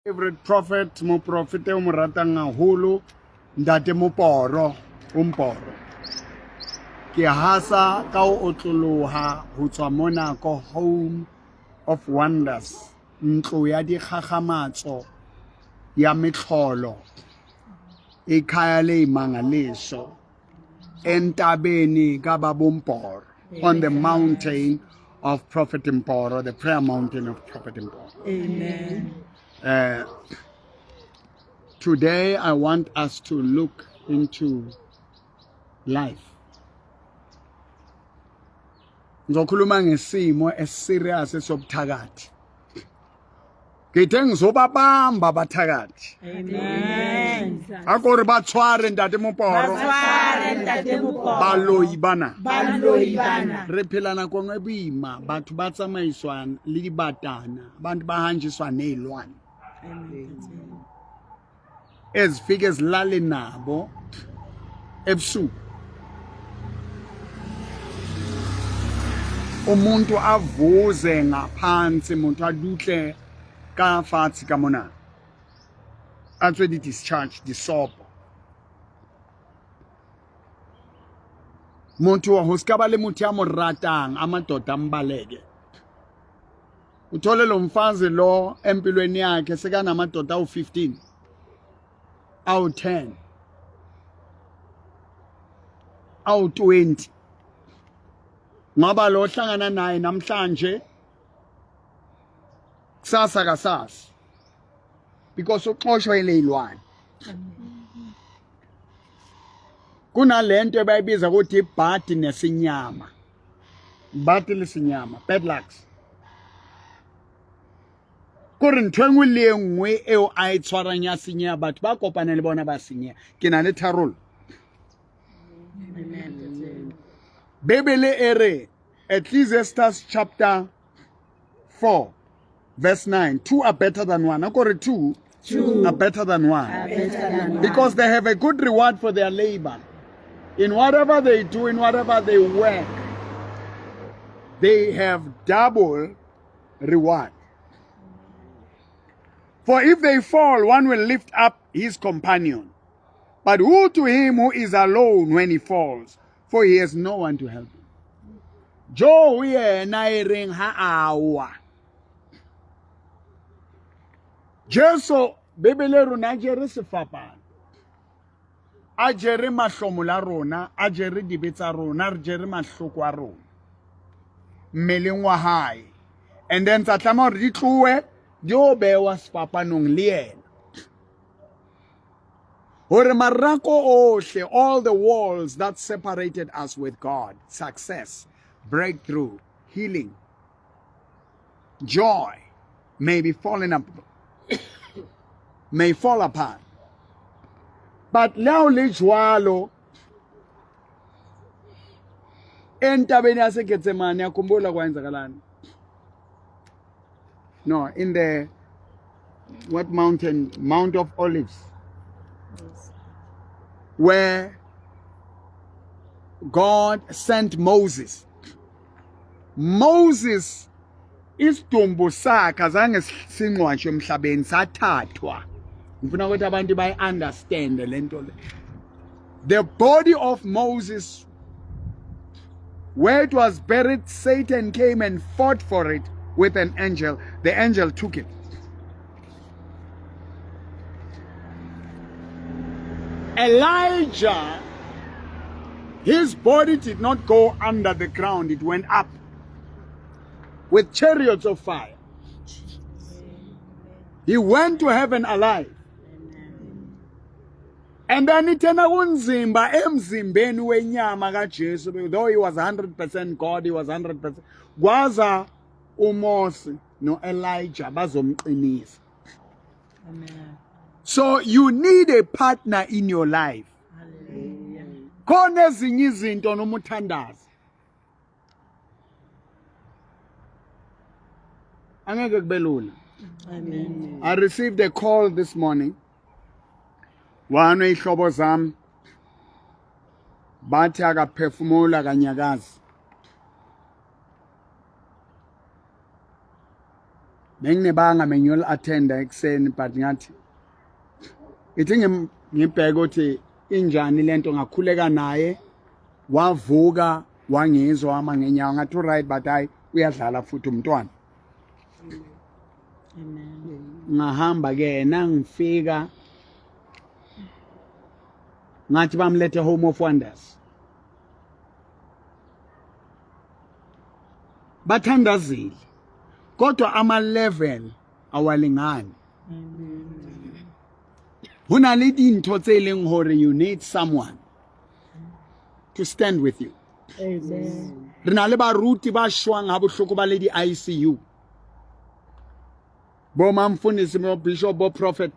Favorite prophet, moprofete o mo ratang haholo, Ntate Moporo, o Mporo. Ke hasa ka ho otloloha ho tswa mona ko Home of Wonders, ntlo ya dikgakgamatso ya metlholo, ikhaya leyimangaliso entabeni kaBaba on the mountain of Prophet Mporo, the prayer mountain of Prophet Mporo. Amen. Today I want us to look into life. Ngizokhuluma ngesimo eserious esobuthakathi. Ngithe ngizobabamba abathakathi. Amen. Akore ba tshware ntate Moporo. Ba tshware ntate Moporo. Baloi bana. Baloi bana. Re phela nakong e boima, batho ba tsamaiswa le dibatana, abantu bahanjiswa nezilwane. Amen. Ezifike zilale nabo ebusuku. Umuntu avuze ngaphansi, umuntu adutle ka fatshe ka mona. A tswe di-discharge, disopo. Motho ho ska ba le motho ya mo ratang, amadoda ambaleke. Uthole lo mfazi lo empilweni yakhe sekanamadoda awu-15, awu-10, awu-20, ngoba lo ohlangana naye namhlanje kusasa kasasa, because uxoshwa ileyilwane. Kunalento ebayibiza ukuthi ibhadi nesinyama, bhadi lesinyama, bad lucks. Kore ntho e nngwe le e nngwe eo a e tshwarang ya senyeha, batho ba kopane le bona ba senyeha. Ke na le tharollo. Bibele e re, Ecclesiastes chapter 4 verse 9, two are better than one. Akore two, Two are better than one. are better than one. Because they have a good reward for their labor. In whatever they do, in whatever they work, they have double reward. For if they fall, one will lift up his companion. But woe to him who is alone when he falls, for he has no one to help him. Jo yena e reng ha a wa. Jesu Bibele rona jere sefapano. A jere mahlomola rona, a jere dibe tsa rona, re jere mahloko a rona mmeleng wa hae. And then tsa tlameha hore di tlohe di o bewa sefapanong le yena. Hore marako ohle, all the walls that separated us with God, success, breakthrough, healing, joy, may be falling up, may fall apart. But leo le jwalo entabeni yaseGetsemane, yakhumbula kwenzakalani? No, in the what mountain? Mount of Olives. Yes. Where God sent Moses. Moses isidumbu sakhe azange singcwatshwe emhlabeni, sathathwa. Ngifuna ukuthi abantu bayi-understand le nto le. The body of Moses, where it was buried, Satan came and fought for it with an angel. The angel took it. Elijah, his body did not go under the ground. It went up with chariots of fire. He went to heaven alive. And then ithena kunzimba emzimbeni wenyama kaJesu, though he was 100% God, he was 100%. Kwaza uMose noElijah bazomqinisa. Amen. So you need a partner in your life. Hallelujah. Khona ezinye izinto noma uthandaza angeke kube lula. Amen. I received a call this morning. One weyihlobo zami bathi akaphefumula kanyakazi. Benginebanga mengiyol attenda ekuseni but ngathi ithi ngibheke ukuthi injani lento ngakhuleka naye wavuka wangizwa wama ngenyawo ngathi right but hayi uyadlala futhi umntwana. Ngahamba ke nangifika ngathi bamlethe Home of Wonders. Bathandazile kodwa ama level awalingani. Ho na le dintho tse leng hore you need someone to stand with you. Amen. Re na le baruti ba shwang ha bohloko ba le di-ICU. Bo mamfundisi, bo bishop, bo prophet.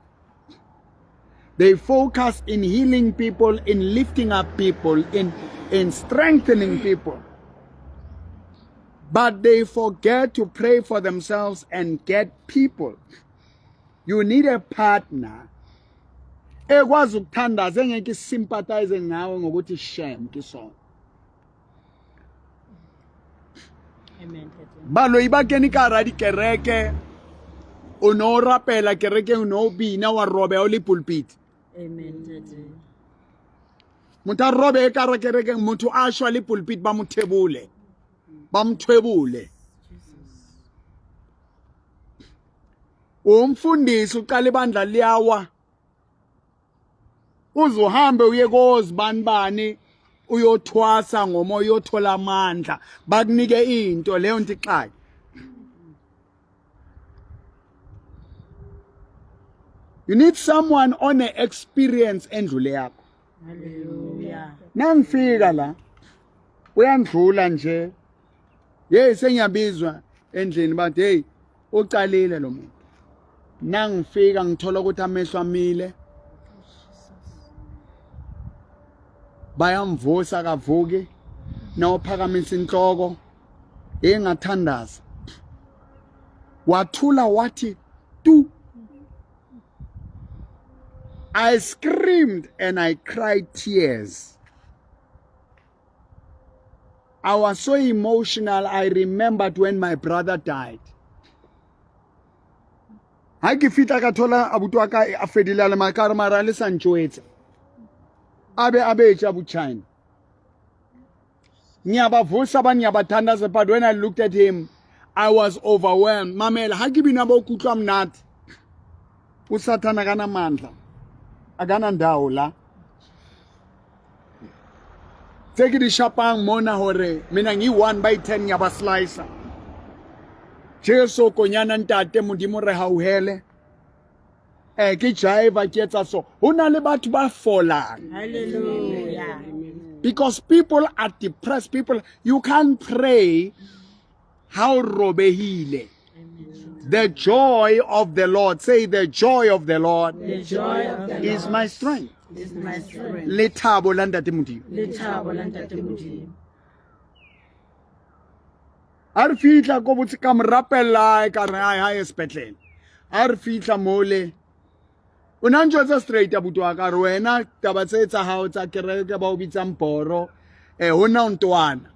They focus in healing people, in lifting up people, in strengthening people. But they forget to pray for themselves and get people. You need a partner ekwazi ukuthandaza engeke isympathize ngawe ngokuthi shame ke sona. Amen. Tata. Baloi ba kene ka hara dikereke, o no o rapela kerekeng, o no o bina wa robeha o le pulpit. Amen. Tata. Motho a robehe ka hara kerekeng, motho a shwa le pulpit ba mo thebole, ba mo thwebole. Umfundisi uqala ibandla liyawa, uzuhambe uye kozibani bani uyothwasa ngomoya uyothola amandla bakunike into leyo nto ixake. You need someone on a experience endlule yakho. Hallelujah. Nangifika la uyandlula nje, hey sengiyabizwa endlini bathi hey ucalile lo muntu. Nangifika ngithola ukuthi amehlo amile, bayamvusa akavuki, nawuphakamisa inhloko engathandaza wathula wathi tu. I screamed and I cried tears. I was so emotional. I remembered when my brother died. Ha ke fihla ka thola abuti wa ka a fedile a le mara mara le sa ntjwetsa. A be a betša bo China. Ngiyabavusa ba ngiyabathandaza, but when I looked at him I was overwhelmed. Mamela ha ke bina bo kutlwa monate. Usathana akanamandla. Akanandawo la. Tse ke di shapang mona hore mina ngi 1 by 10 ngiyaba slicer. Jesu konyana ntate Modimo re hauhele. Ke jive ke etsa so. Ho na le batho ba folang. Hallelujah. Because people are depressed. People, you can't pray how robehile. The joy of the Lord. Say the joy of the Lord. The joy of the is Lord my strength. Is my strength. Lethabo la ntate Modimo. Lethabo la ntate Modimo. A re fihla ko botse ka mo rapella ka re ai hae sepetlele. A re fihla mole. O na ntjwetsa straight abuti wa ka re wena taba tse tsa hao tsa kereke ba o bitsang boro ho na o ntwana.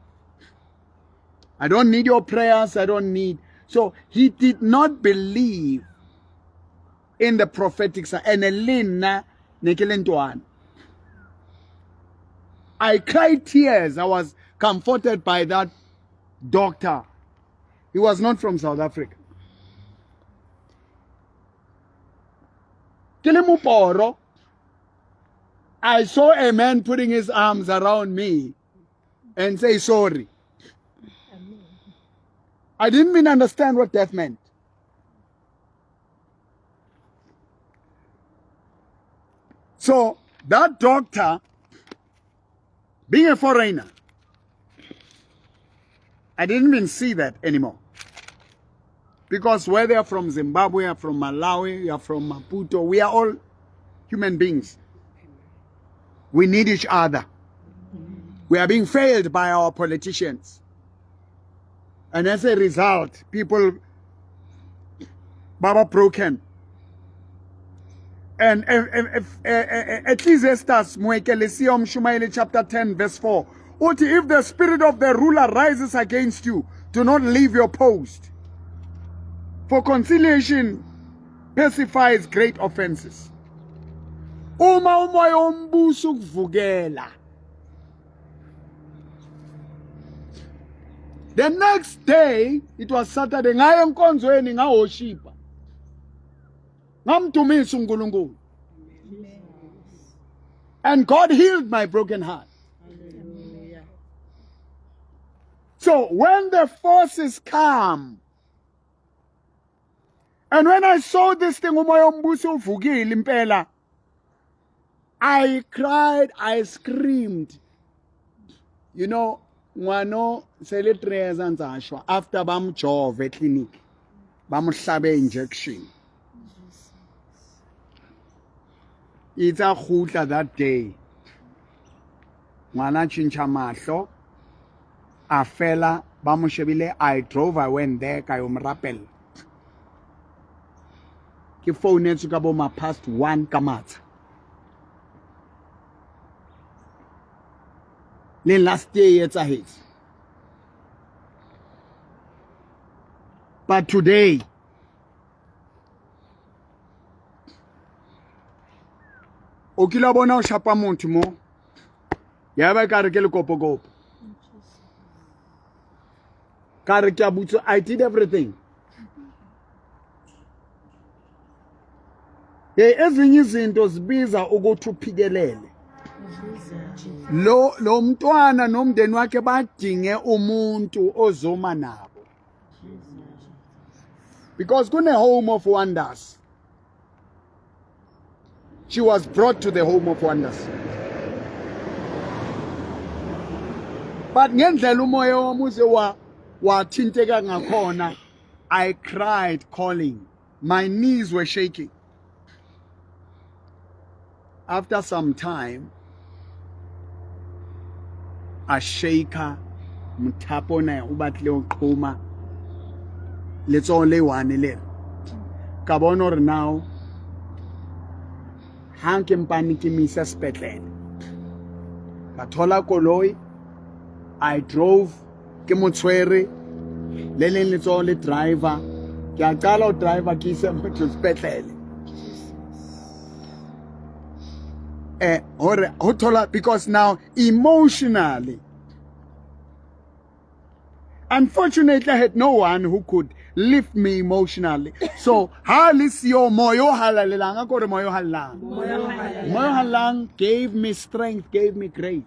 I don't need your prayers, I don't need. So he did not believe in the prophetic side. And le nna ne ke le ntwana. I cried tears. I was comforted by that doctor. He was not from South Africa. Ke le moporo, I saw a man putting his arms around me and say sorry. I didn't even understand what death meant. So that doctor, being a foreigner, I didn't even see that anymore. Because whether you're from Zimbabwe, you're from Malawi, you're from Maputo, we are all human beings. We need each other. We are being failed by our politicians. And as a result, people baba broken. And Ecclesiastes Moekelesia Omshumaeli chapter 10 verse 4. Uthi, if the spirit of the ruler rises against you, do not leave your post. For conciliation pacifies great offenses. Uma umoya wombuso ukuvukela. The next day it was Saturday ngaye enkonzweni ngawoshipa. Ngamdumisa uNkulunkulu. And God healed my broken heart. So when the forces come, and when I saw this thing, umoya ombuso uvukile impela, I cried, I screamed. You know, ngwano sele 3 years anzashwa after bamjove clinic, bamhlabe injection. Itsa khutla that day. Ngwana tjhentjha mahlo. A fela ba mo shebile. I drove, I went there ka yo mo rapella. Ke founetswe ka bo ma past 1 ka matsha. Le last year e etsahetse. But today o kile bona o shapa motho mo ya ba ka re ke lekopokopo ka re ke a butswa. I did everything. Hey, ezinye izinto zibiza ukuthi uphikelele. Lo mntwana nomndeni wakhe badinge umuntu ozoma nabo, because kune home of wonders. She was brought to the home of wonders, but ngendlela umoya wami uze wa wathinteka ngakhona, I cried, calling, my knees were shaking. After some time a shaker mothapo ona o batlile ho qhoma letsoho le one le ka bona hore now ha ke mpane ke misa sepetlele, ka thola koloi, I drove ke mo tshwere le leng letsoho le driver, ke a qala ho driver ke ise motho sepetlele hore ho thola, because now emotionally, unfortunately, I had no one who could lift me emotionally. So ha le siyo moya o halalelang, a kore moya o halalelang, moya o halalelang gave me strength, gave me grace.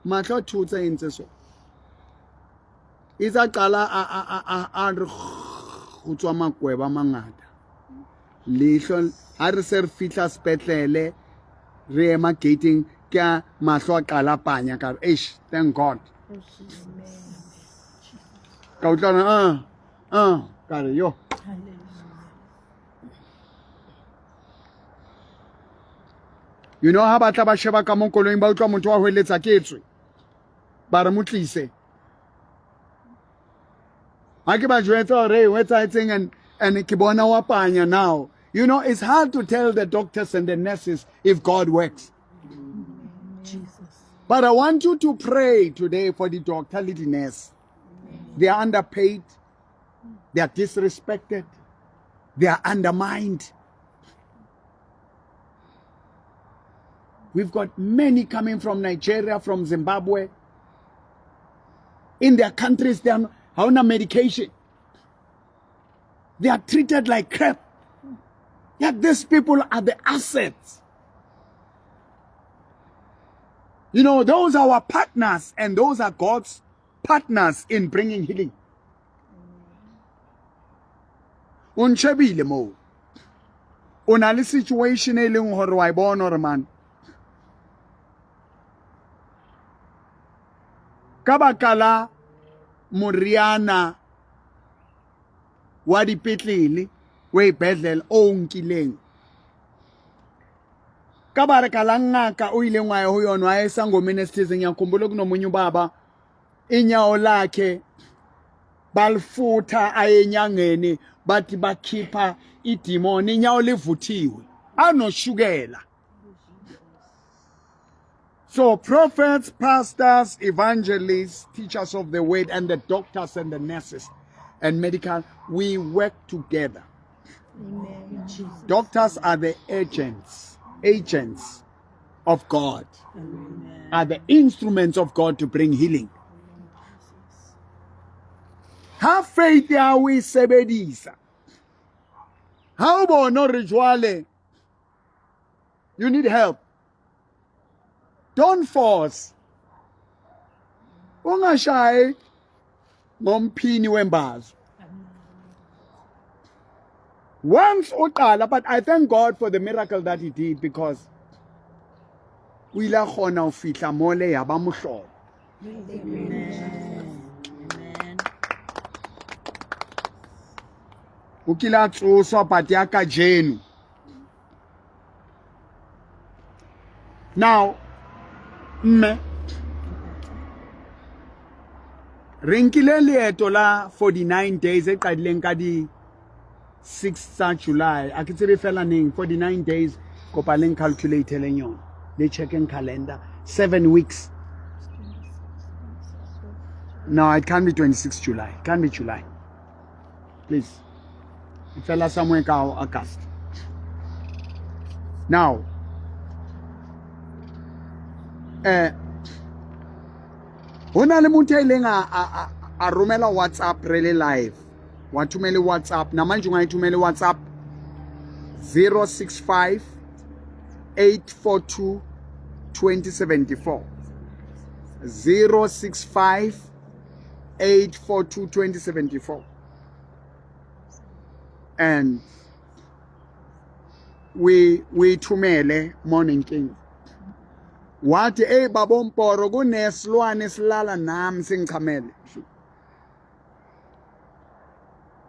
Mahlo a thotse a entse so itse a qala a re go tswa makweba a mangata leihlo. Ha re se re fihla sepetlele, re ema gating, ke a mahlo a qala panya. Ka re eish, thank God. Ka utlwa a ka re yo. You know, ha ba tla ba sheba ka mo koloing, ba utlwa motho wa hweletsa ke tswe, ba re mo tlise. Ha ke ba jwetsa hore ho etsahetseng and ke bona wa panya. Now you know it's hard to tell the doctors and the nurses if God works. Jesus. But I want you to pray today for the doctor le di-nurse. They are underpaid, they are disrespected, they are undermined. We've got many coming from Nigeria, from Zimbabwe. In their countries, they are hauna medication. They are treated like crap. Yet these people are the assets. You know, those are our partners, and those are God's partners in bringing healing. O ntshebile moo o na le situation e leng hore wa e bona hore man ka baka la moriana wa dipetlele o ibhedlela o nkileng, ka baka la ngaka o ileng wa ya ho yona wa ya esangomeni esithize. Ngiyakhumbula kunomunye ubaba, inyawo lakhe balifutha aye enyangeni, bathi bakhipha idimoni, inyawo livuthiwe, anoshukela. So prophets, pastors, evangelists, teachers of the word, and the doctors and the nurses, and medical, we work together. Amen. Jesus. Doctors are the agents, agents of God, Amen. are the instruments of God to bring healing. Ha faith ya o e sebedisa, ha o bona hore jwale you need help, don't force. Ungashayi ngomphini wembazo. Once uqala, but I thank God for the miracle that he did, because o ile a kgona ho fihla mole ya ba mohlolo. Amen. O kile a tsoswa, but ya kajeno. Now, mme, re nkile leeto la 49 days e qadileng ka di 6 tsa July. A ke tsebe fela neng 49 days, kopa leng calculate leng yona. Le check-eng calendar. 7 weeks. No, it can't be 26 July. It can't be July. Please. E fela somewhere ka August. Now, ho na le motho a ileng a romela WhatsApp re le live. Wa thumela WhatsApp. Namanje ungayithumela WhatsApp 065 842 2074. 065 842 2074. And we thumele morning king. Wathi, hey baba Mporo, kunesilwane silala nami singichamele.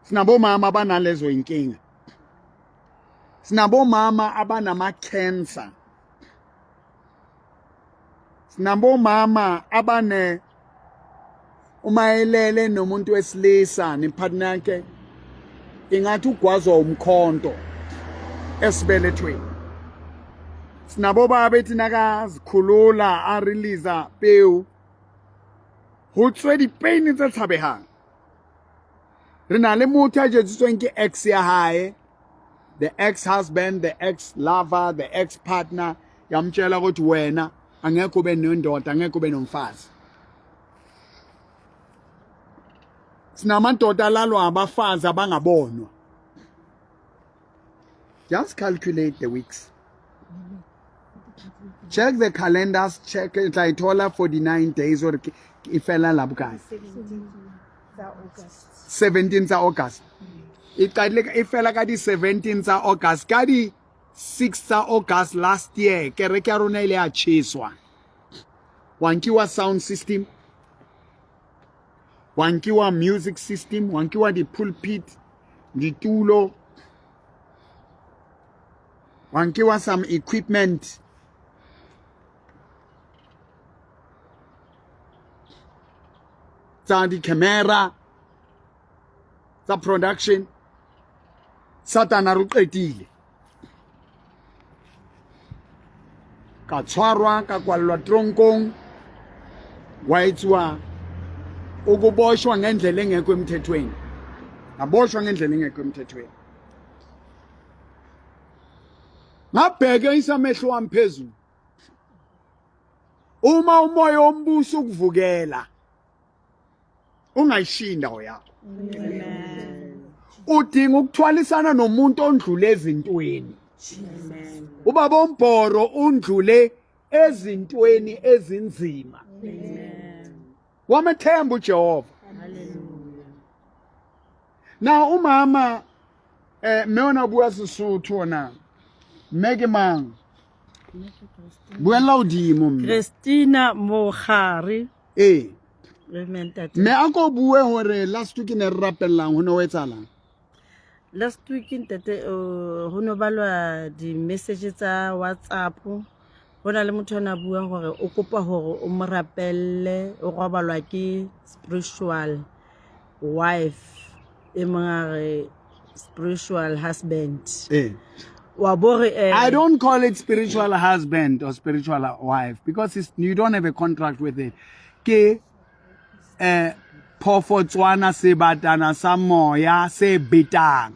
Sinabomama abanalezo inkinga. Sinabomama abanama cancer. Sinabomama abane uma elele nomuntu wesilisa nepartner yakhe ingathi ugwazwa umkhonto esibelethweni. Sinabo baba ethi nakazikhulula a release peo ho tswe dipain tse tshabehang. Re na le motho a jwetsitsweng ke ex ya hae, the ex-husband, the ex-lover, the ex-partner, yamtshela ukuthi wena angekho ube nendoda, angekho ube nomfazi. Sinamadoda alalwa abafazi abangabonwa. Just calculate the weeks. Check the calendars, check it. I told her 49 days or ifela la bokae? 17 tsa August. E qadile e fela ka di 17 tsa August, ka di 6 tsa August last year kereke ya rona ile ya tjheswa. Wa nkiwa sound system, wa nkiwa music system, wa nkiwa di-pulpit, ditulo, wa nkiwa some equipment. Tsa di-camera, tsa production. Satana re qetile. Ka tshwarwa, ka kwallwa tronkong, wa etsuwa ukuboshwa ngendlela engekho emthethweni. Ngaboshwa ngendlela engekho emthethweni. Ngabheka isamehlo wami phezulu. Uma umoya wombuso ukuvukela, ungayishiyi indawo yakho. Udinga ukuthwalisana nomuntu ondlule ezintweni. Ubaba uMbhoro undlule ezintweni ezinzima. Wamethemba uJehova. Na umama mme ona bua Sesotho na mme ke mang? Buella hodimo mme. Christina Mogare. Ee. Amen, ntate. Mme a ko bue hore last week ne re rapellang ho ne ho etsahalang? Last week ntate, ho no balwa di-message tsa WhatsApp. Ho na le motho a na bua hore o kopa hore o mo rapelle, o robalwa ke spiritual wife, e mong a re spiritual husband. Wa bo re, I don't call it spiritual husband or spiritual wife because you don't have a contract with it. Ke Phofotswana sebatana sa moya se betang.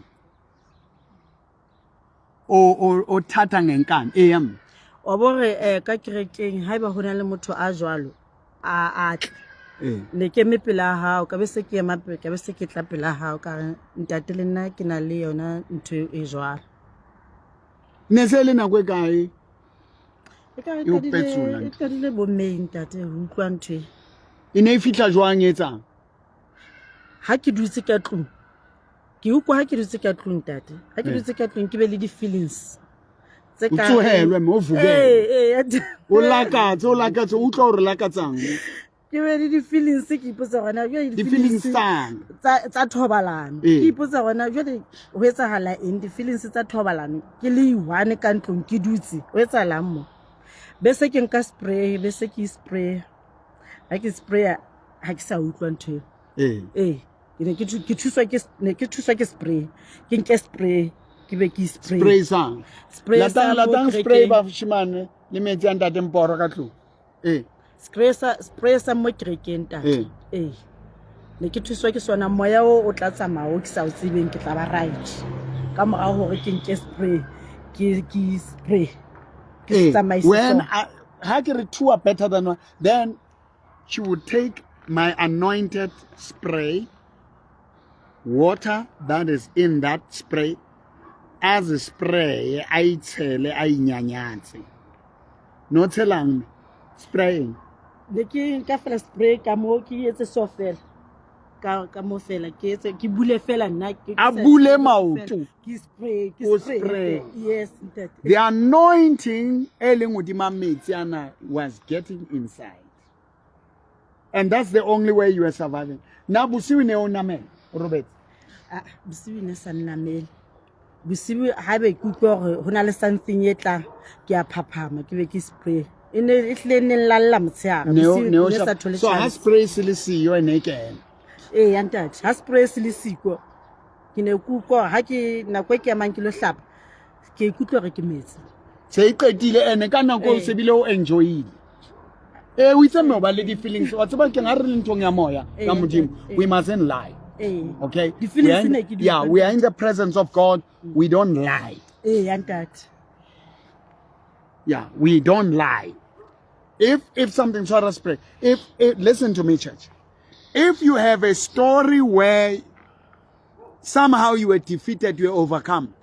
O thatha ngenkani. Eyam. Wa bo re ka kerekeng haeba ho na le motho a jwalo a tle. Ne ke eme pela hao, ka be se ke ema ka be se ke tla pela hao ka re ntate le nna ke na le yona ntho e jwalo. Ne se le nako e kae? E ka re qadile, e qadile bo May ntate ho utlwa ntho e. E ne e fihla jwang e etsang? Ha ke dutse ka tlung, ke utlwa ha ke dutse ka tlung ntate. Ha ke dutse ka tlung ke be le di-feelings. Tse ka tsohelwe mme o vukele. O lakatse, o lakatse, o utlwa hore lakatsang. Ke be le di-feelings ke ipotsa hore na jwale di-feelings tsang tsa thobalano. Ke ipotsa hore na jwale ho etsahala eng di-feelings tsa thobalano ke le one ka ntlong ke dutse ho etsahalang mo. Bese ke nka spray, bese ke spray. Ha ke sprayer ha ke sa utlwa ntho eo. Ee. Ke ne ke thuswa ke ne ke thuswa ke spray. Ke nke spray ke be ke spray. Spray sang. Spray latang latang spray ba shimane le metsi a ntate Mporo ka tlung. Ee. Spray sa spray sa mo kerekeng ntate. Ee. Ne ke thuswa ke sona moya o o tla tsamaya o ke sa o tsebeng ke tla ba right. Ka mora hore ke nke spray ke ke spray. Ke tsamaise. When I ha ke re two are better than one, then she would take my anointed spray, water that is in that spray, as a spray, a itshele a inyanyatse. No tshelang spraying. Ne ke nka fela spray ka mo ke etse so fela. Ka ka mo fela ke etse ke bule fela nna ke a bule maoto. Ke spray ke spray. Yes ntate. The anointing e leng hodima metsi ana was getting inside. And that's the only way you are surviving. Na bosiu ne o namela, o robetse. Ah, bosiu ne sa nnamele. Bosiu ha be ke utlwa hore ho na le something e tlang, ke a phaphama, ke be ke spray. E ne e hlile ne llalla motshehare. Bosiu ne sa thole So ha spray se le siyo e ne kena. Ee, ya ntate, ha spray se le siko, ke ne ke utlwa ha ke nako e ke emang ke lo hlapa, ke ikutlwa hore ke metsi. Se e qetile ene ka nako o se bile o enjoyile. Eh, o itse mme o ba le di-feelings wa tseba keng ha re le nthong ya moya ka Modimo, we mustn't lie. Okay, yeah, we are in the presence of God, we don't lie. Ya ntate. Yeah, we don't lie. If something, so us pray. If listen to me, church. If you have a story where somehow you were defeated, you were overcome,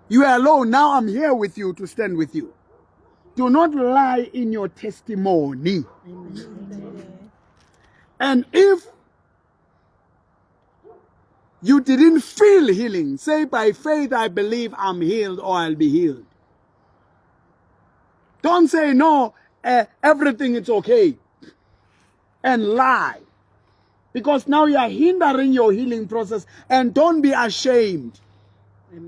you are alone. Now I'm here with you to stand with you. Do not lie in your testimony. Amen. And if you didn't feel healing, say by faith I believe I'm healed or I'll be healed. Don't say no, everything is okay, and lie. Because now you are hindering your healing process. And don't be ashamed.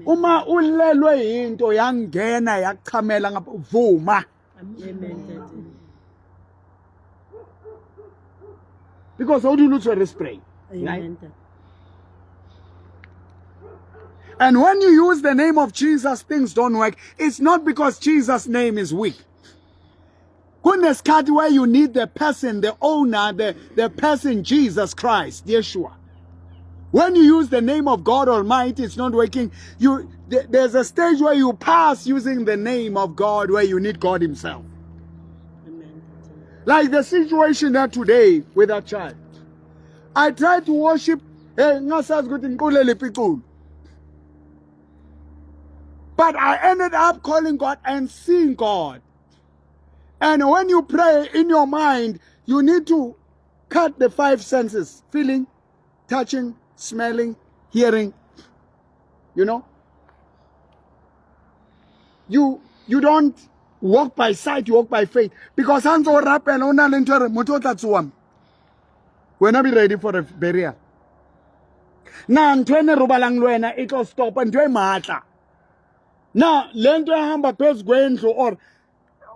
Uma ulelwe into yangena yachamela ngapha, vuma. Amen. Because how do you lose your spray? Amen. Right? And when you use the name of Jesus, things don't work. It's not because Jesus' name is weak. Kunesikhathi where you need the person, the owner, the person Jesus Christ, Yeshua. When you use the name of God Almighty, it's not working. There's a stage where you pass using the name of God where you need God himself. Amen. Like the situation that today with that child. I tried to worship. Hey, ngasazi ukuthi ngiqulele iculo. But I ended up calling God and seeing God. And when you pray in your mind, you need to cut the five senses: feeling, touching, smelling, hearing. You know? You don't walk by sight, you walk by faith. Because ha ntse o rapela, o na le ntho e re, motho o tla tsoha. We're not be ready for a burial. Na ntho e ne robalang le wena e tlo stopa, ntho e matla. Na le nto ehamba phezu kwendlu or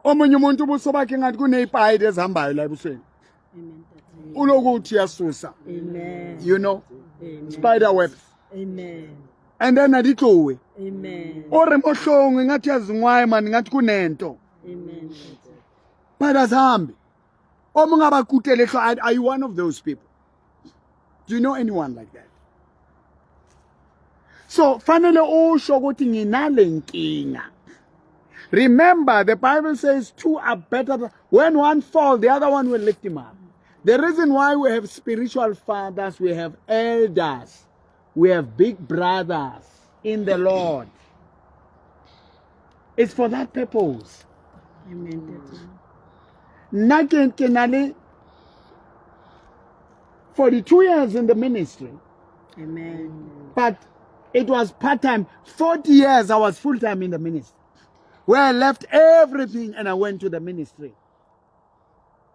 omunye umuntu ubuso bakhe ngathi kuneyipayidi ezihambayo la ebusweni. Uloku uthi uyasusa. Amen. You know? Amen. Spider webs. Amen. And then aditlowe. Amen. O re mohlongwe ngathi uyazinwaya man ngathi kunento. Amen. But azihambi. O mong a ba kute leihlo. Are you one of those people? Do you know anyone like that? So fanele usho ukuthi nginale nkinga. Remember, the Bible says two are better. When one falls, the other one will lift him up. The reason why we have spiritual fathers, we have elders, we have big brothers in the Lord. It's for that purpose. Amen, ntate. Nna ke na le 42 years in the ministry. Amen. But it was part-time. 40 years I was full-time in the ministry. Where I left everything and I went to the ministry.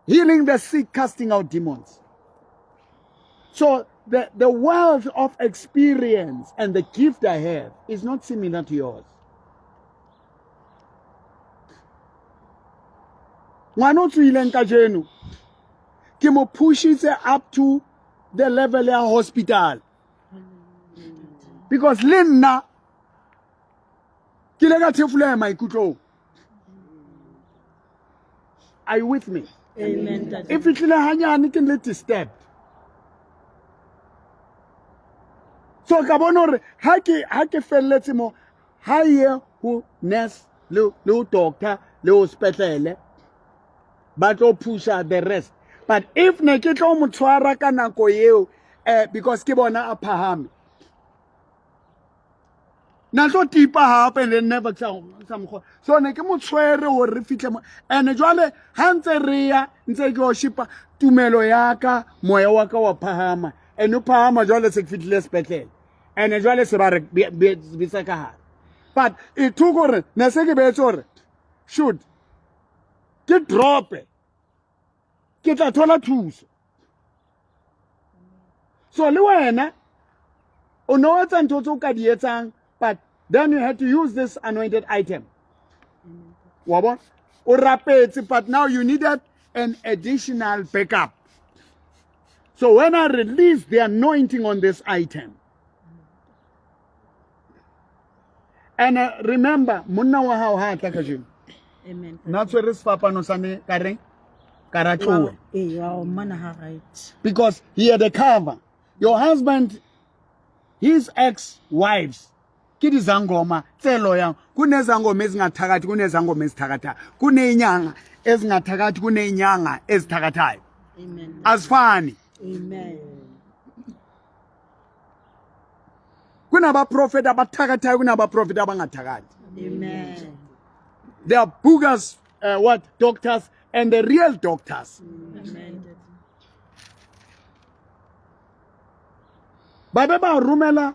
Healing the sick, casting out demons. So the wealth of experience and the gift I have is not similar to yours. Ngwana o tswileng kajeno ke mo pushitse up to the level ya hospital because le nna ke ile ka thefuleha maikutlong. Are you with me? Amen, ntate. E fihlile hanyane ke le disturbed, so ka bona hore ha ke felletse mo ha ye ho nurse le ho doctor le ho sepetlele ba tlo pusha the rest. But if ne ke tlo mo tshwara ka nako eo, because ke bona a phahame, na tlo tipa hape and then never sa mokgwa. So ne ke mo tshwere hore re fihle mo, and jwale ha ntse re ya ntse ke o shipa tumelo ya ka, moya wa ka wa phahama and o phahama. Jwale se ke fihlile sepetlele and jwale se ba re bitsa ka hare, but it took hore ne se ke beetse hore should ke drope ke tla thola thuso. So le wena o no etsa ntho tse o ka di etsang, but then you had to use this anointed item. Wa bona, o rapetse, but now you needed an additional backup. So when I released the anointing on this item and remember, monna wa hao ha tla kajeno Amen. Nna tshwere sefapano sa me ka reng ka ra tloha. Ee, wa o mmona ha right. Because he had a cover. Your husband, his ex-wives, ke dizangoma tse loyang. Kunezangoma ezingathakathi, kunezangoma ezithakathayo, kuney'nyanga ezingathakathi, kuney'nyanga ezithakathayo. Amen. Azifani. Amen. Kunabaprofeti abathakathayo, kunabaprofeti abangathakathi. Amen. There are boogers, what doctors and the real doctors. Amen. Ba be ba romela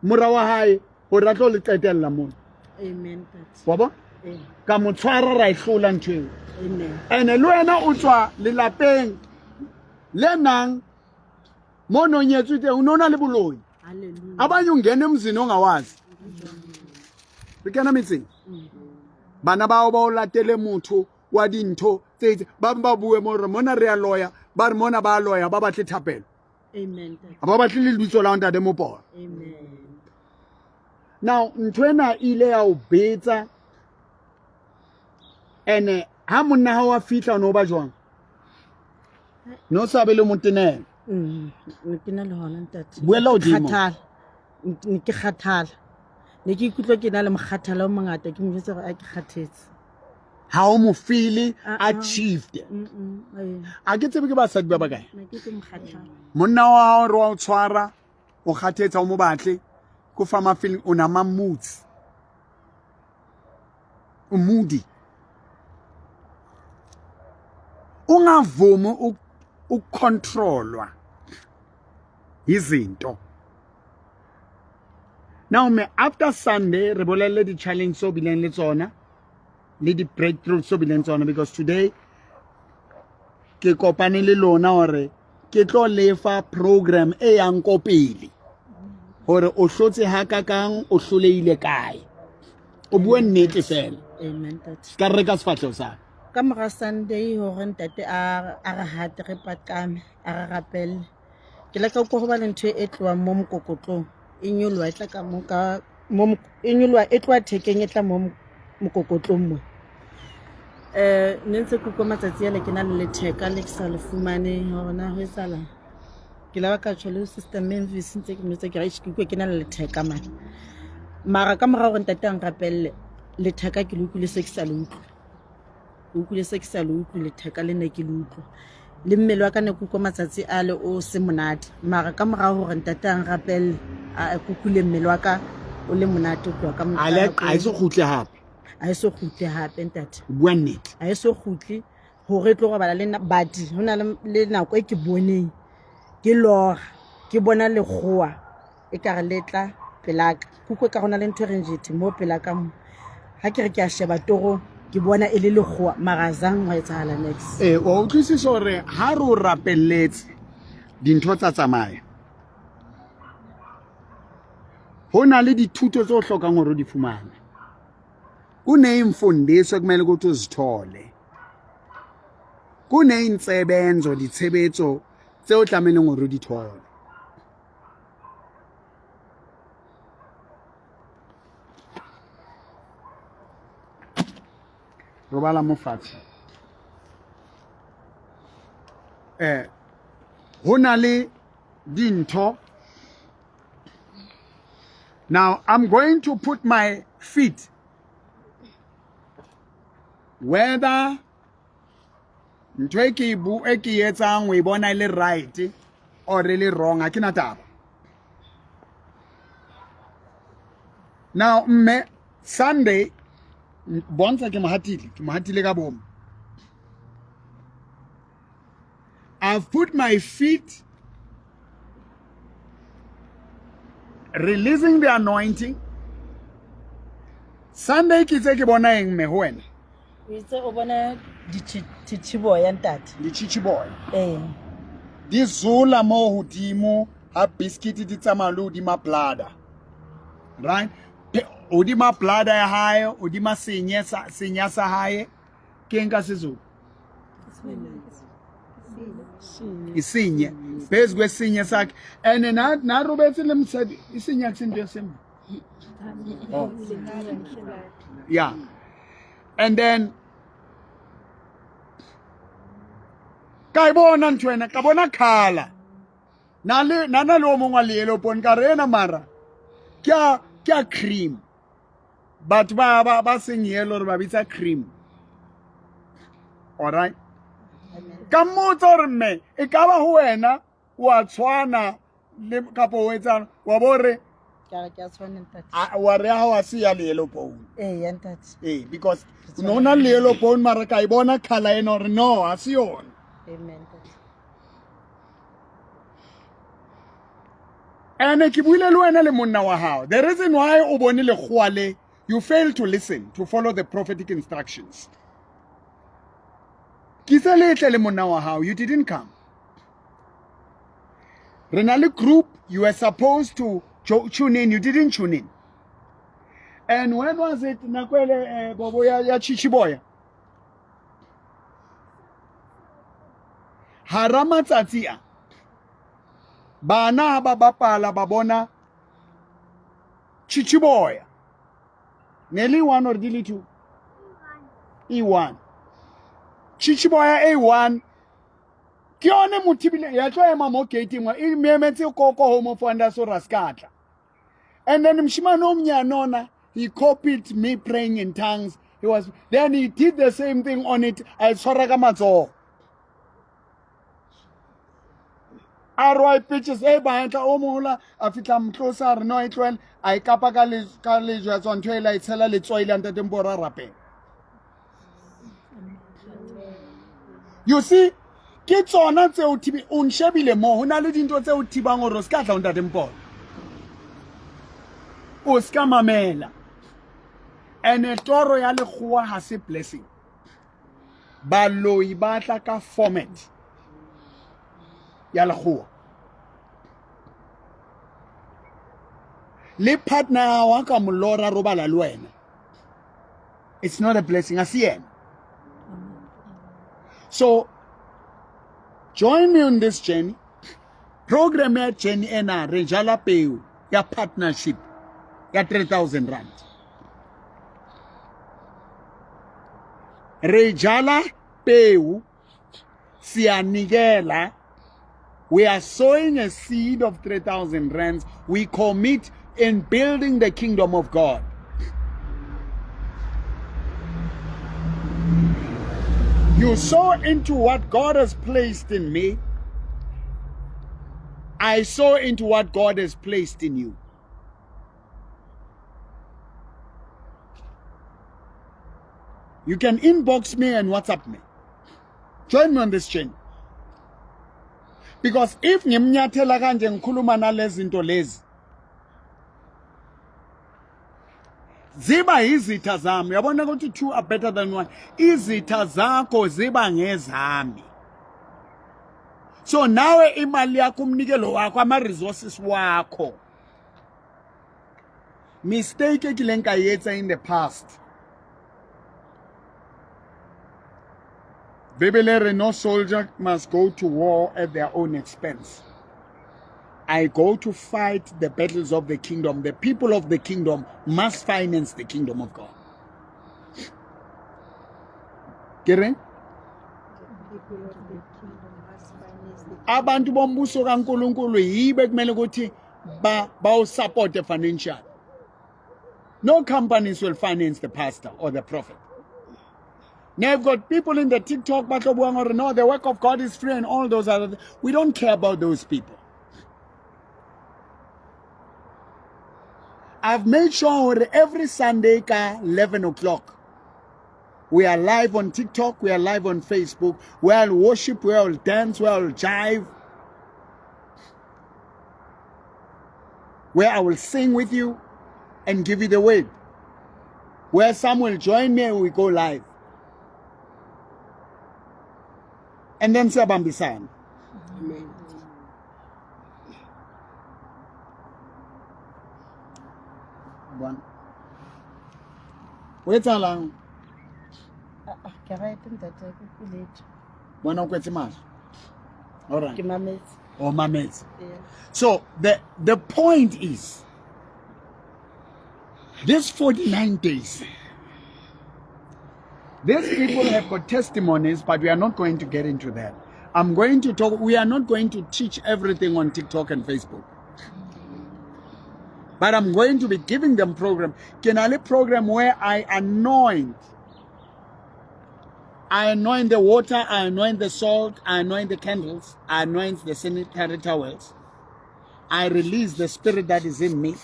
mora wa hae hore a tlo le qetella mona. Amen, ntate. Wa bona, Eh, ka mo tshwara, ra e hlola ntho eo. Amen. Ene le wena o tswa lelapeng le nang mo no nyetswe teng, o ne o na le boloi. Hallelujah. Abanye ungena emzini ongawazi, re kena metseng, bana bao ba o latele motho wa dintho tse itseng. Ba bang ba bue mo re mona re a loya, ba re mona ba a loya, ba batle thapelo. Amen, ntate. Ha ba batle le lebitso la ntate Moporo. Amen. Now ntho ena e ile ya o betsa, ene ha monna hao a fihla o ne o ba jwang? Ne o sa be le motenela? Ne ke na le hona, ntate. Buela hodimo. Kgathala. Ne ke kgathala. Ne ke ikutlwa ke na le mokgathala o mongata, ke mo jwetsa hore a ke kgathetse. Ha o mo feel Ah, ah. achieved. Ee. A ke tsebe ke basadi ba bakae. Ne ke ke mokgathala. Monna wa hao re wa o tshwara, o kgathetse, o mo batle ko fa ma-feeling, o na ma-moods, o moody, ungavumi ukucontrolwa izinto. Now me after Sunday re bolelle di-challenge tse o bileng le tsona le di-breakthrough tse o bileng tsona, because today ke kopane le lona hore ke tlo lefa program e yang ko pele hore o hlotse hakakang, o hlolehile kae. O bue nnete fela. Amen, ntate. Ka re ka sefahleho sa Ka mora Sunday hore ntate a re hate re paqame a re rapelle, ke le ka utlwa ho ba le ntho e tlohang mo mokokotlong e nyoloha e tla ka mo ka mo e nyoloha e tloha thekeng e tla mo mokokotlong mo. Um ne ntse ke utlwa matsatsi ale ke na le letheka le ke sa le fumane hore na ho etsahalang. Ke la ba ka tjho le sister Memphis ntse ke motsa ke re ke utlwa ke na le letheka mane. Mara ka mora hore ntate a nrapelle letheka ke le utlwile se ke sa le utlwe. Ke utlwile se ke sa le utlwe letheka le ne ke le utlwa. Le mmele wa ka ne ke utlwa matsatsi ale o se monate. Mara ka mora hore ntate a nrapelle a ke utlwile mmele wa ka o le monate ho tloha ka A le a e so kgutle hape. A e so kgutle hape ntate. O bua nnete. A e so kgutle hore e tlo robala le nna but ho na le nako e ke boneng ke lora ke bona lekgowa e kare le tla pelaka ke utlwe ka go na le ntho e reng jethe mo pelaka mo ha ke re ke a sheba torong ke bona e le lekgowa mara zang wa etsahala next. Ee, wa utlwisisa hore ha re o rapelletse dintho tsa tsamaya. Ho na le dithuto tse o hlokang hore o di fumane. Kuney'mfundiso ekumele ukuthi uzithole. Kuney'nsebenzo, ditshebetso tse o tlamehileng hore o di thole. Robala mo fatshe. Ho na le dintho. Now I'm going to put my feet whether ntho e ke e ke etsang o e bona e le right or e le wrong ha ke na taba. Now mme Sunday bontsha ke mohatile ka bomo. I've put my feet releasing the anointing. Sunday ke itse ke bona eng mme ho wena? O itse o bona ditšhitšhiboya ntate. Ditšhitšhiboya. Ee. Di zola mo hodimo ha biscuit di tsamaya le hodima bladder. Right? Hodima bladder ya hae, hodima senya sa hae. Ke eng ka Sezulu? Isinye. Phezu kwesinye sakhe. And na robetse le mosadi, isinye akusinto yasemva. Oh. Yeah. And then ka e bona ntho ena, ka bona khala. Na le na na le o mongwe wa le yellow pone ka re ena mara ke a cream. Batho ba seng yellow re ba bitsa cream. All right. Ka mmotsa hore mme e ka ba ho wena wa tshwana le kapa o etsang wa bo re Ke re ke a tshwana ntate. Wa re ha wa se ya le yellow bone. Ee ya ntate. Ee, because no na le yellow bone mara ka e bona colour ena hore no ha se yona. Amen ntate. Ene ke buile le wena le monna wa hao. The reason why o bone lekgowa le, you fail to listen, to follow the prophetic instructions. Ke se letle le monna wa hao, you didn't come. Re na le group, you were supposed to tune in, you didn't tune in. And when was it nako ele bobo ya Chichiboya? Hara matsatsi a bana ha ba bapala ba bona Chichiboya. Ne le one or di le two? E one. Chichiboya A1 ke yone mothibile ya tlo ema mo gate ngwa e memetse koko home of wonders o raskatla. And then mshimane o mnyane ona, he copied me praying in tongues. He was then he did the same thing on it. A tshwara ka matsoho. A re wa ipitches e batla o mola a fitla motlosa a re no e tlohele a e kapa ka lejwe ya tswa ntho e la e tshela letswai la ntate Mporo a rapela. You see, ke tsona tseo thibi o nshebile mo ho na le dintho tseo thibang hore o ska tla ho ntate Mporo. O ska mamela. Ene toro ya lekgowa ha se blessing. Baloi ba tla ka format ya lekgowa. Le partner ya hao ka molora robala le wena. It's not a blessing, a se yena. So join me on this journey. Program ya journey ena re jala peo ya partnership ya 3000 rand. Re jala peu, siyanikela. We are sowing a seed of 3,000 rands. We commit in building the kingdom of God. You sow into what God has placed in me. I sow into what God has placed in you. You can inbox me and WhatsApp me. Join me on this chain. Because if ngimnyathela kanje ngikhuluma nalezinto lezi ziba yizitha zami uyabona ukuthi two are better than one izitha zakho ziba ngezami so nawe imali yakho umnikelo wakho ama resources wakho mistake e kileng ka e etsa in the past Bibele re no soldier must go to war at their own expense. I go to fight the battles of the kingdom. The people of the kingdom must finance the kingdom of God. Ke reng? Abantu bombuso kaNkuluNkulu yibe kumele ukuthi ba bawusupport financially. No companies will finance the pastor or the prophet. Now you've got people in the TikTok batlo buang hore no, the work of God is free and all those other. We don't care about those people. I've made sure hore every Sunday ka 11 o'clock we are live on TikTok, we are live on Facebook, we will worship, we will dance, we will jive. Where I will sing with you and give you the word. Where some will join me and we go live. And then siyabambisana. Amen. Bona. O etsahalang? Ah, ah, ke right ntate ke kuletho. Bona o kwetse mahlo. All right. Ke mametse. O mametse. Yeah. So the point is this 49 days these people have got testimonies, but we are not going to get into that. I'm going to talk, we are not going to teach everything on TikTok and Facebook. But I'm going to be giving them program. Ke na le program where I anoint. I anoint the water, I anoint the salt, I anoint the candles, I anoint the sanitary towels. I release the spirit that is in me.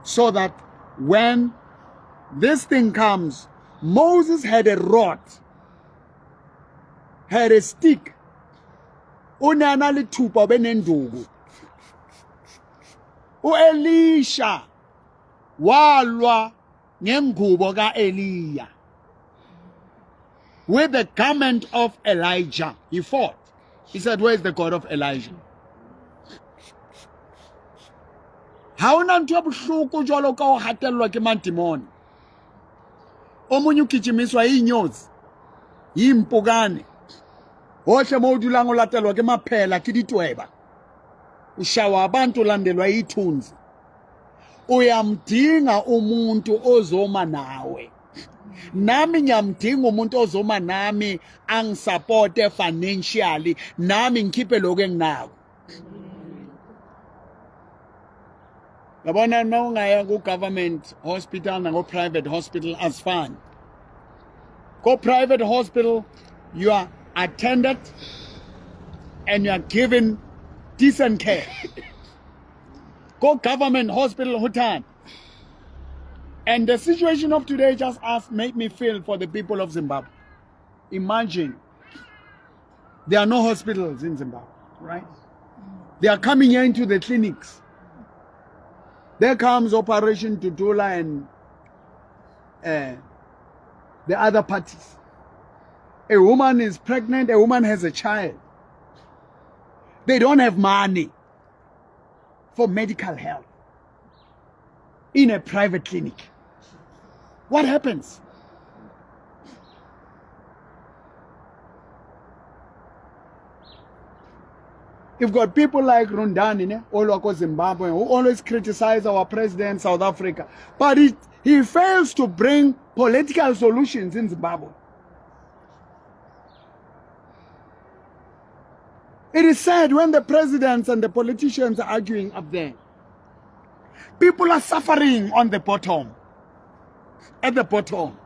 So that when this thing comes, Moses had a rod, had a stick. O ne a na le thupa be nenduku. UElisha walwa ngengubo kaEliya. With the garment of Elijah, he fought. He said, Where is the God of Elijah? Ha hona ntho e bohloko jwalo ka ho hatellwa ke madimone. Omunye ugijimiswa yinyosi, yimpukane. Hohle mo o dulang o latelwa ke maphela ke ditweba. Ushawa abantu ulandelwa yithunzi. Uyamdinga umuntu ozoma nawe. Nami ngiyamdinga umuntu ozoma nami angisupporte financially, nami ngikhiphe lokho enginako. Yabona uma ungaya ku-government hospital nako-private hospital asifani. Ko-private hospital you are attended and you are given decent care. Ko-government hospital ho thata. And the situation of today just asked, made me feel for the people of Zimbabwe. Imagine there are no hospitals in Zimbabwe, right? They are coming here into the clinics. There comes Operation Dudula and the other parties. A woman is pregnant, a woman has a child. They don't have money for medical help in a private clinic. What happens? You've got people like Rundani, ne, Olwako Zimbabwe, who always criticize our president, South Africa. But he fails to bring political solutions in Zimbabwe. It is sad when the presidents and the politicians are arguing up there. People are suffering on the bottom. At the bottom.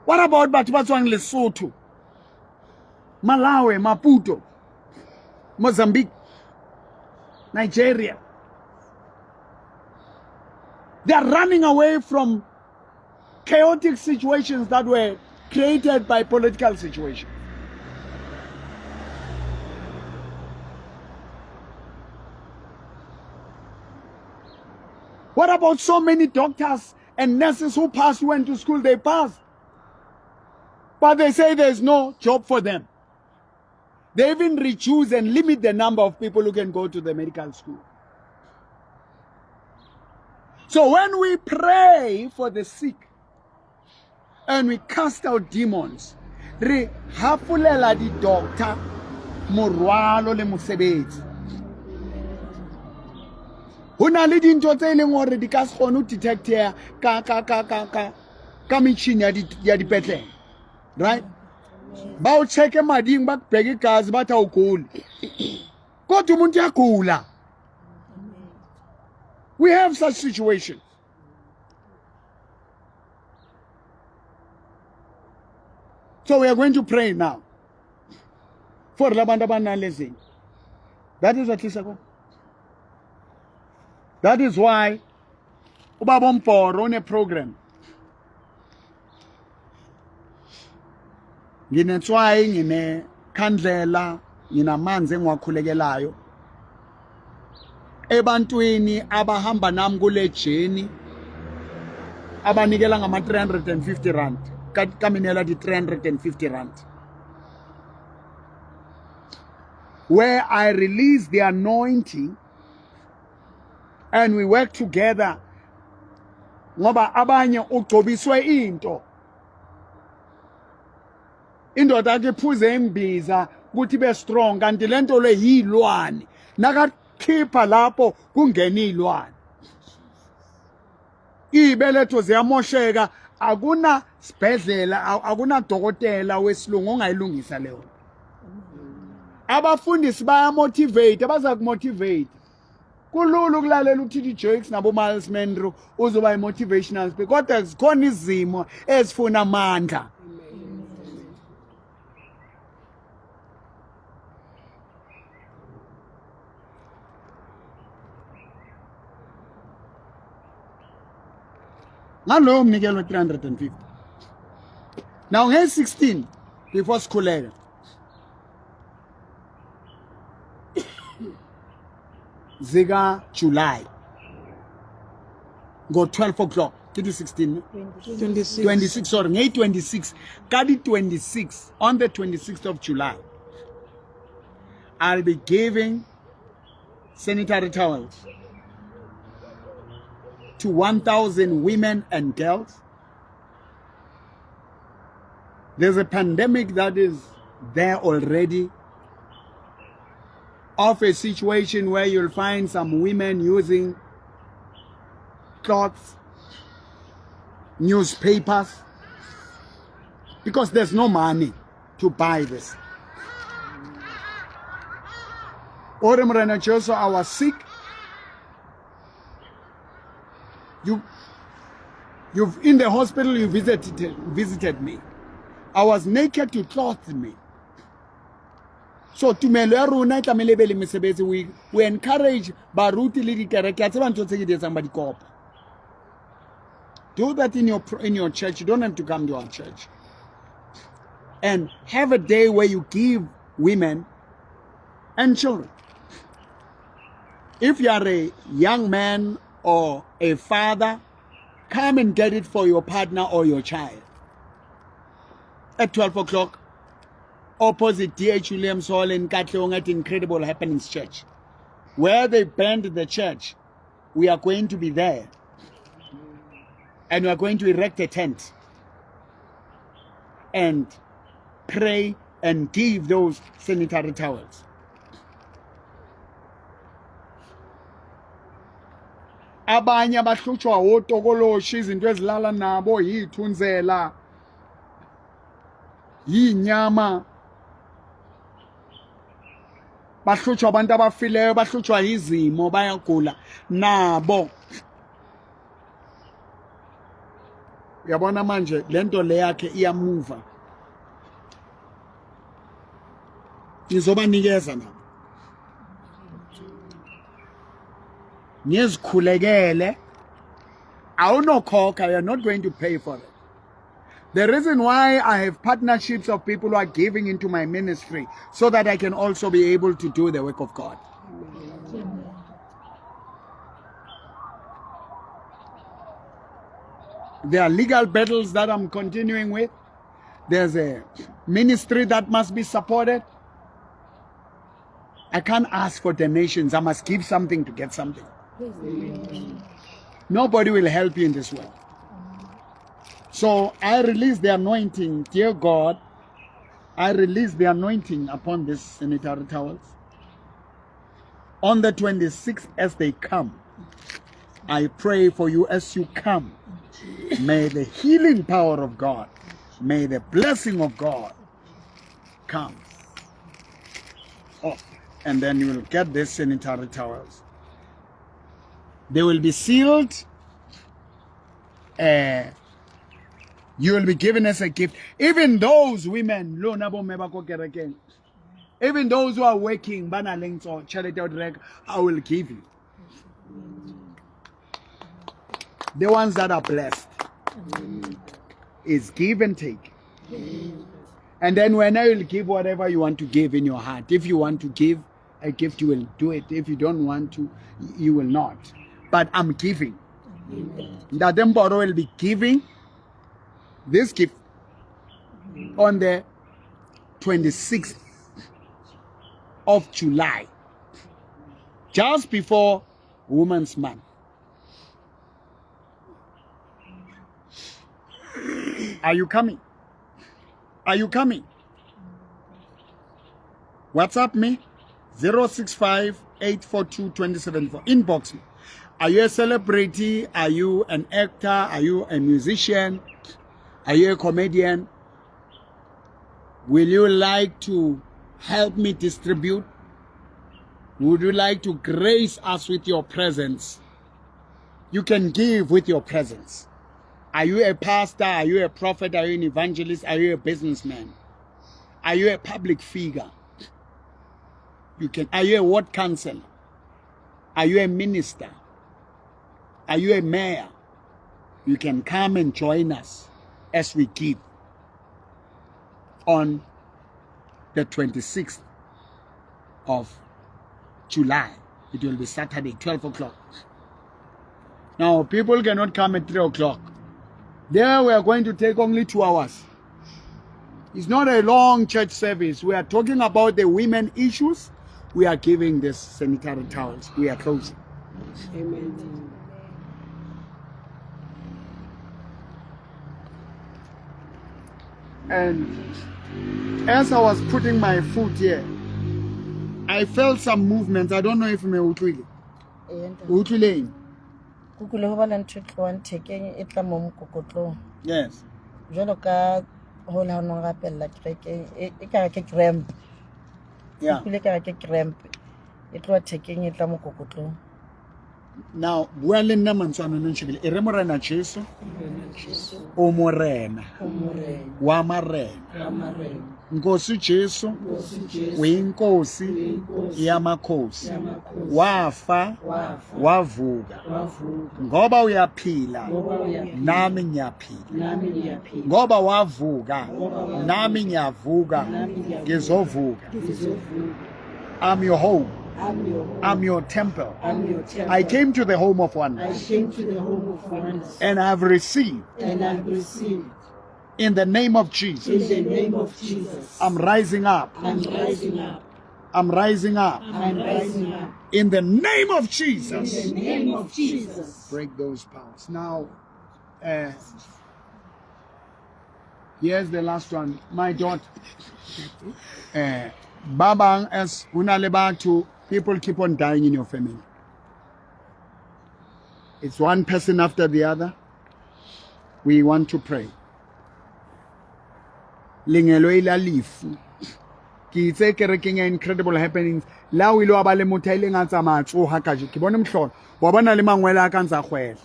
What about batho ba tswang Lesotho, Malawi, Maputo, Mozambique, Nigeria? They are running away from chaotic situations that were created by political situations. What about so many doctors and nurses who passed, went to school, they passed. But they say there's no job for them. They even reduce and limit the number of people who can go to the medical school. So when we pray for the sick and we cast out demons, re hafolela di-doctor morwalo le mosebetsi. Ho na le dintho tse e leng hore di ka se kgone ho detecteha ka ka ka ka ka ka metjhini ya di ya dipetlele. Right? Ba o checke mading ba kubheke igazi bathi awuguli. Kodwa umuntu uyagula. We have such situations. So we are going to pray now. For labantu abanalezi. That is what Lisa That is why ubaba Mbhoro une program. Nginetswayi ngine khandlela nginamanzi engiwakhulekelayo ebantwini abahamba nami kule journey abanikela ngama 350 rand kaminela di 350 rand where I release the anointing and we work together ngoba abanye ugcobiswe into indoda yakhe iphuze imbiza ukuthi be strong kanti lento le yilwane nakakhipha lapho kungena ilwane izibeletho ziyamosheka akuna sibhedlela akuna dokotela wesilungu ongayilungisa leyo abafundisi bayamotivate abaza kumotivate kulula ukulalela uTD Jakes nabo Miles Monroe uzoba i-motivational speaker kodwa zikhona izimo ezifuna amandla ngalowo mnikelo 350 now nge-16 before sikhuleka zika July ngo 12 o'clock ke di 16 26 26 sorry nge 26 ka di 26 on the 26th of July I'll be giving sanitary towels to 1000 women and girls. There's a pandemic that is there already of a situation where you'll find some women using cloths, newspapers, because there's no money to buy this. Ore Morena Jesu, I was sick. You, you've in the hospital, you visited me. I was naked, you clothed me. So tumelo ya rona e tlamehile e be le mesebetsi. We encourage baruti le dikereke. A tseba ntho tse ke di etsang ba dikopa. Do that in your church. You don't have to come to our church. And have a day where you give women and children. If you are a young man or a father, come and get it for your partner or your child. At 12 o'clock, opposite D.H. Williams Hall in Katlehong at Incredible Happenings Church. Where they burned the church, we are going to be there. And we are going to erect a tent and pray and give those sanitary towels. Abanye abahlutshwa wotokoloshi, izinto ezilala nabo, yithunzela, yinyama. Bahlutshwa abantu abafileyo, bahlutshwa izimo, bayagula nabo. Uyabona manje lento le yakhe iyamuva. Ngizobanikeza nabo. Ngizikhulekele. Awunokhokha, you're not going to pay for it. The reason why I have partnerships of people who are giving into my ministry so that I can also be able to do the work of God. There are legal battles that I'm continuing with. There's a ministry that must be supported. I can't ask for donations. I must give something to get something. Nobody will help you in this world. So I release the anointing, dear God. I release the anointing upon these sanitary towels. On the 26th, as they come, I pray for you as you come. May the healing power of God, may the blessing of God come. Oh, and then you will get these sanitary towels. They will be sealed. You will be given as a gift. Even those women, lona bomme ba ko kerekeng, even those who are working, ba na leng tso tjhelete ya ho di reka, I will give you. The ones that are blessed is give and take. And then when I will give whatever you want to give in your heart. If you want to give a gift, you will do it. If you don't want to, you will not. But I'm giving. Ntate Mboro will be giving this gift on the 26th of July, just before Women's Month. Are you coming? Are you coming? WhatsApp me 065 842 274. Inbox me. Are you a celebrity? Are you an actor? Are you a musician? Are you a comedian? Will you like to help me distribute? Would you like to grace us with your presence? You can give with your presence. Are you a pastor? Are you a prophet? Are you an evangelist? Are you a businessman? Are you a public figure? You can. Are you a ward councillor? Are you a minister? Are you a mayor? You can come and join us as we give on the 26th of July. It will be Saturday, 12 o'clock. Now, people cannot come at 3 o'clock. There we are going to take only 2 hours. It's not a long church service. We are talking about the women issues. We are giving this sanitary towels. We are closing. Amen. And as I was putting my foot here, I felt some movement. I don't know if me utlwile. O utlwile eng? Ke utlwile ho ba le ntho e tlohang thekeng e tla mo mokokotlong. Yes. Jwalo ka ho le ha no rapella kerekeng e e kare ke cramp. Yeah. Utlwile kare ke cramp. E tloha thekeng e tla mokokotlong. Now, bua le nna mantswe ano no ntšhebile. E re Morena Jesu, o Morena wa marena. Nkosi Jesu, uyinkosi yamakhosi. Wafa, wavuka. Ngoba uyaphila, nami ngiyaphila. Ngoba wavuka, nami ngiyavuka, ngizovuka. I'm your home. I'm your temple. I came to the home of wonders. I came to the home of wonders. And I've received. And I've received. In the name of Jesus. In the name of Jesus. I'm rising up. I'm rising up. I'm rising up. I'm rising up. In the name of Jesus. In the name of Jesus. Break those powers. Now, here's the last one. My daughter. Ba bang as ho na le batho, people keep on dying in your family. It's one person after the other. We want to pray. Lengeloi la lefu. Ke itse kerekeng ya Incredible Happenings la o ile wa ba le motho a ileng a tsamaya tsoha kaje ke bone mohlolo wa bona le mangwele a ka ntsa kgwehla.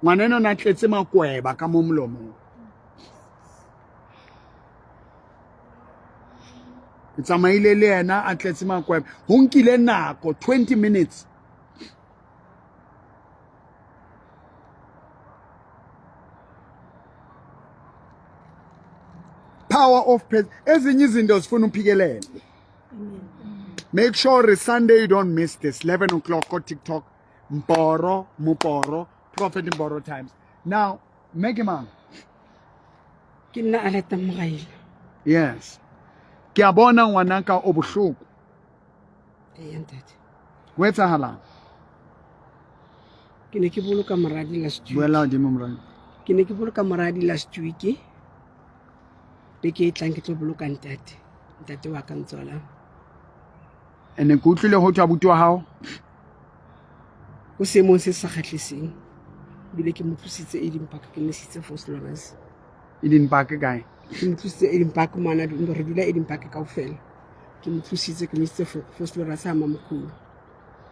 Ngwana eno na tletse makweba ka mo molomong. Ke tsamaile le yena a tletse makweba. Ho nkile nako 20 minutes. Power of prayer. Ezinye izinto zifuna uphikelele. Make sure Sunday you don't miss this. 11 o'clock on TikTok. Mboro, Muporo, Prophet Mboro Times. Now, make him Ke nna Aleta Mogaila. Yes. Ke a bona ngwanaka o bohloko. Ee, ntate. Ho etsahalang? Ke ne ke boloka moradi last week. Buela hodimo moradi. Ke ne ke boloka moradi last week. Beke e tlang ke tlo boloka ntate. Ntate wa ka ntswalang. Ene ke utlwile ho thwe abuti wa hao O seemong se sa kgahliseng. Ebile ke mo tlositse Eden Park ke mo isitse Vosloorus. Eden Park kae? Ke mo tlositse Eden Park mona re dula Eden Park kaofela. Ke mo tlositse ke mo isitse Vosloorus ha Mamkhulu.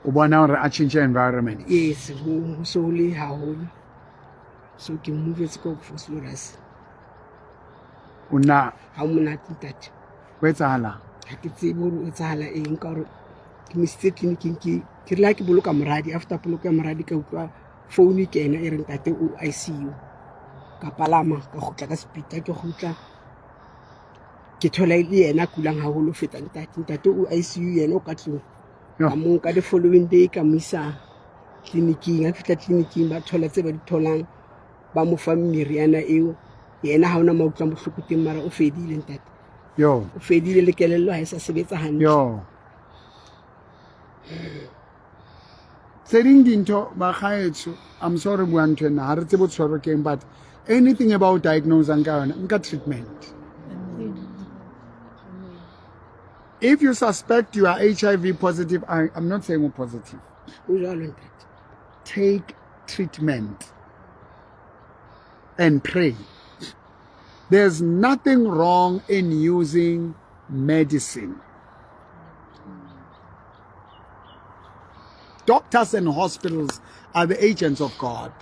O bona hore a change environment. Yes, ho so ho le haholo. So ke movetse ko Vosloorus. O na Ha o monate ntate. Ho etsahalang? Ha ke tsebe hore o etsahala eng ka hore ke mo isitse tleliniking ke ke rile ha ke boloka moradi after poloko ya moradi ka utlwa phone e kena e re ntate o ICU. Ka palama ka kgutla ka speed ha ke kgutla ke thola e le yena a kulang haholo ho feta ntate. Ntate o ICU yena o ka tlung. Ka mo nka the following day ka mo isa tleliniking. Ha ke fihla tleliniking ba thola tse ba di tholang ba mo fa meriana eo. Yena ha ona mo utlwang bohloko teng mara o fedile ntate. Yo. O fedile le kelello ha e sa sebetsa hantle. Yo. Tse ding dintho bakgaetsho, I'm sorry bua ntho ena, ha re tsebe tshwaro keng but anything about diagnosing ka yona, nka treatment. If you suspect you are HIV positive, I'm not saying positive. O jwalo ntate. Take treatment and pray. There's nothing wrong in using medicine. Doctors and hospitals are the agents of God.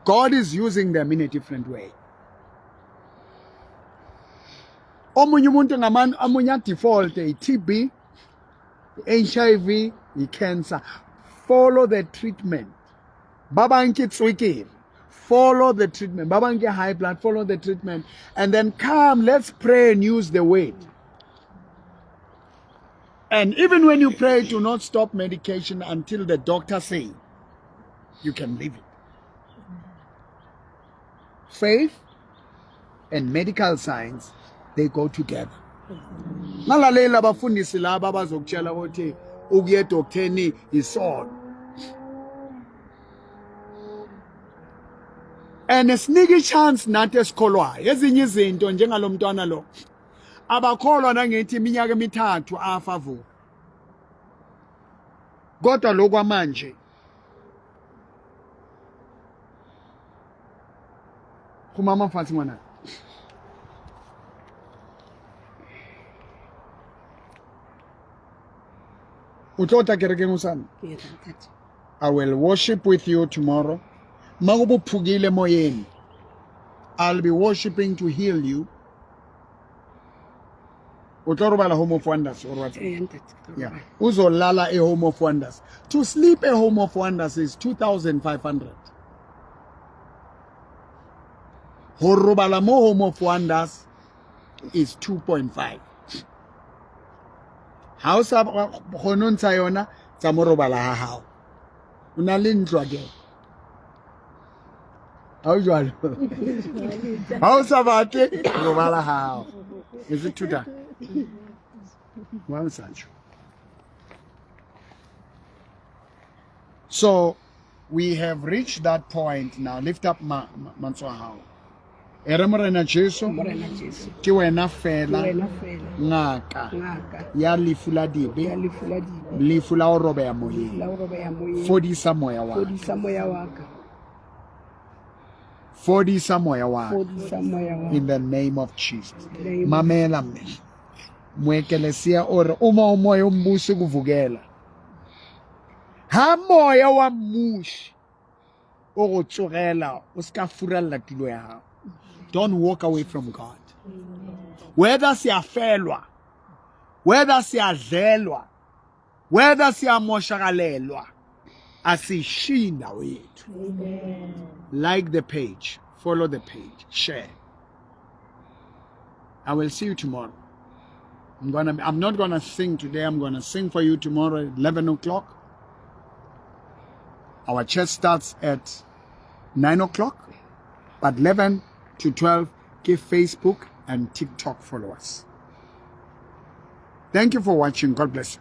God is using them in a different way. Omunye umuntu ngamanye amunye default i-TB, HIV, i-cancer. Follow the treatment. Ba bang ke tswekere. Follow the treatment. Ba bang ke high blood. Follow the treatment. And then come, let's pray and use the word. And even when you pray, do not stop medication until the doctor say you can leave it. Faith and medical science, they go together. Ngalalela abafundisi laba abazokutshela ukuthi ukuya edoktheni isono. And sinike i-chance nathi esikholwayo. Ezinye izinto njengalomntwana lo abakholwa nangithi iminyaka emithathu afa avuka. Kodwa lokwamanje Kgumama fatshe ngwana. O tlo tla kerekeng hosane? Ke tla ntate. I will worship with you tomorrow. Makubuphukile emoyeni. I'll be worshiping to heal you. O tlo robala Home of Wonders or what? Ee ntate. Ke tlo Yeah. robala. Uzolala e Home of Wonders. To sleep a Home of Wonders is 2500. Ho robala mo Home of Wonders is 2.5. Ha o sa kgone ho ntsha yona tsa mo robala ha hao. O na le ntlo akere? Ha o jwalo. Ha o sa batle robala ha hao. Is it too dark? Wa sa tjho. So we have reached that point now. Lift up matsoho a hao. E re Morena Jesu, Morena Jesu, ke wena fela, wena fela ngaka ngaka ya lefu la dibe, ya lefu la dibe, lefu la ho robeha moyeng. la ho robeha moyeng. Fodisa moya wa ka. Fodisa moya wa ka. Fodisa moya wa ka. Fodisa moya wa In the name of Jesus. Name. Mamela mme. Moekelesia o re uma umoya umbusi kuvukela. Ha moya wa mmuši o go tsogela o se ka furalla tulo ya gago. Don't walk away from God. Whether siyafelwa, whether siyadlelwa, whether siyamoshakalelwa, asishiyi indawo yethu. Like the page, follow the page, share. I will see you tomorrow. I'm not gonna sing today. I'm gonna sing for you tomorrow at 11 o'clock. Our church starts at 9 o'clock, but 11 to 12, give Facebook and TikTok followers. Thank you for watching. God bless you.